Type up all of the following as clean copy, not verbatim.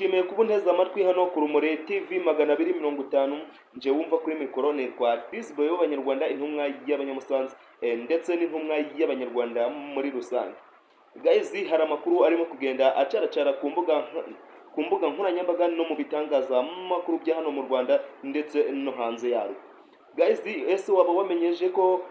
Ngushimiye kuba unteze amatwi hano ku Rumuri TV 250. Nje wumva kuri mikoro nitwa Disboy w'Abanyarwanda, intumwa y'Abanyamusanze ndetse n'intumwa y'Abanyarwanda muri rusange. Guys, hari amakuru arimo kugenda acaracara ku mbuga nkoranyambaga no mu bitangazamakuru bya hano mu Rwanda ndetse no hanze yarwo. Guys, ese waba wamenyeje ko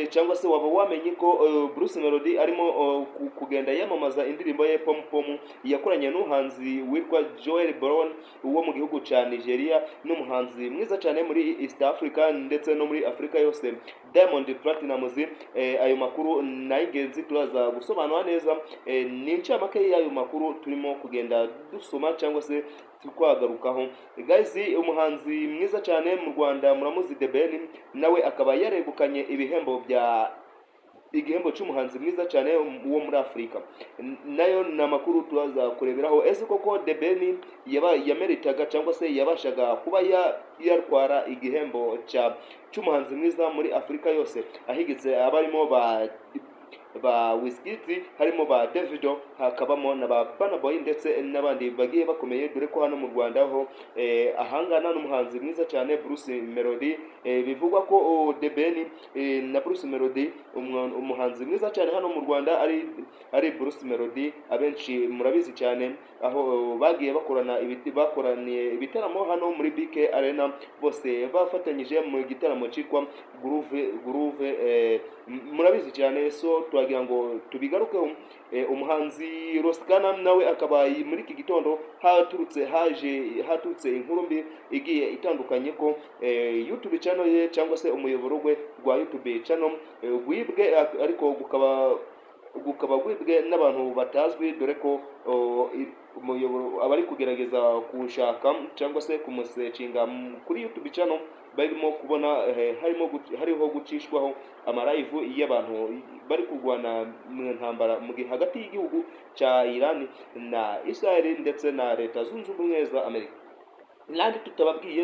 cyangwa se waba wamenye ko Bruce Melody arimo kugenda yamamaza indirimbo ye Pom Pom yakoranye n'umuhanzi witwa Joel Brown wo mu gihugu cya Nigeria, n'umuhanzi mwiza cyane muri East Africa ndetse no muri Africa yose, Diamond Platnumz? Ayo makuru ni ay'ingenzi, turaza gusobanura neza. Ni incamake y'ayo makuru turimo kugenda dusoma cyangwa se twagarukaho. Guys, umuhanzi mwiza cyane mu Rwanda muramuzi, The Ben, nawe akaba yaregukanye ibihembo bya igihembo cy'umuhanzi mwiza cyane wo muri Afurika. Nayo ni amakuru turaza kureberaho. Ese koko The Ben yaba yameritaga cyangwa se yabashaga kuba yatwara igihembo cy'umuhanzi mwiza muri Afurika yose, ahigitse abarimo ba Wizkid, harimo ba Davido, hakabamo na ba Burna Boy ndetse n'abandi bagiye bakomeye, dore ko hano mu Rwanda ho ahangana n'umuhanzi mwiza cyane Bruce Melody? Bivugwa ko The Ben na Bruce Melody, umuhanzi mwiza cyane hano mu Rwanda ari Bruce Melody, abenshi murabizi cyane, aho bagiye bakorana ibiti, bakoraniye ibitaramo hano muri BK Arena, bose bafatanyije mu gitaramo cyitwa Groove Groove, murabizi cyane. So twagira ngo tubigarukeho. Umuhanzi Ross Kana nawe akaba muri iki gitondo haturutse haje haturutse inkuru mbi igiye itandukanye ko YouTube channel ye cyangwa se umuyoboro we rwa YouTube channel gwibwe, ariko gukaba gwibwe n'abantu batazwi, dore ko umuyoboro abari kugerageza kuwushaka cyangwa se kumusearchinga kuri YouTube channel barimo kubona hariho gucishwaho amalive y'abantu bari kurwana mu ntambara mu gihe hagati y'igihugu cya Iran na Israel ndetse na Leta Zunze Ubumwe za Amerika. Nandi tutababwiye.